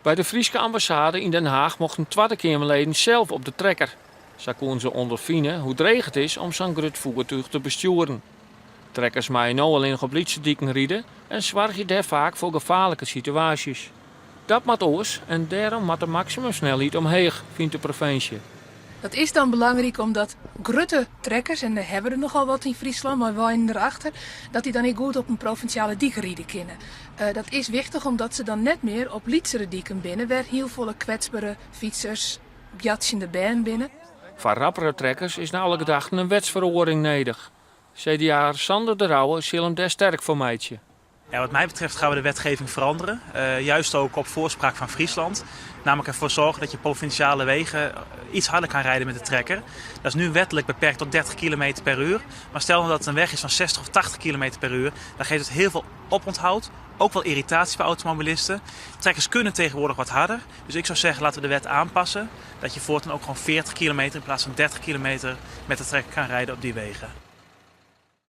By de Fryske ambassade yn Den Haach mochten Twadde Keamerleden sels op de trekker. Sa koene se ûnderfine hoe dreech it is om sa'n grut foertúch te bestjoeren. Trekkers meie no allinnich op lytse diken ride en soargje dêr faak foar gefaarlike situaasjes. Dat moat oars en dêrom moat de maksimumsnelheid omheech, fynt de provinsje. Dat is dan belangryk omdat grutte trekkers, en dêr hawwe we der nochal wat yn Fryslân mei weinen derachter, dat dy dan ek goed op in provinsjale dyk ride kinne. Dat is wichtich omdat se dan net mear op lytsere diken binne wêr hiel folle kwetsbere fytsers, boartsjende bern binne. Foar rappere trekkers is nei alle gedachten in wetsferoaring nedich. CDA'er Sander de Rouwe sil him dêr sterk foar meitsje. Ja, wat mij betreft gaan we de wetgeving veranderen. Juist ook op voorspraak van Friesland. Namelijk ervoor zorgen dat je provinciale wegen iets harder kan rijden met de trekker. Dat is nu wettelijk beperkt tot 30 km per uur. Maar stel nou dat het een weg is van 60 of 80 km per uur. Dan geeft het heel veel oponthoud. Ook wel irritatie bij automobilisten. Trekkers kunnen tegenwoordig wat harder. Dus ik zou zeggen, laten we de wet aanpassen. Dat je voortaan ook gewoon 40 kilometer in plaats van 30 kilometer met de trekker kan rijden op die wegen.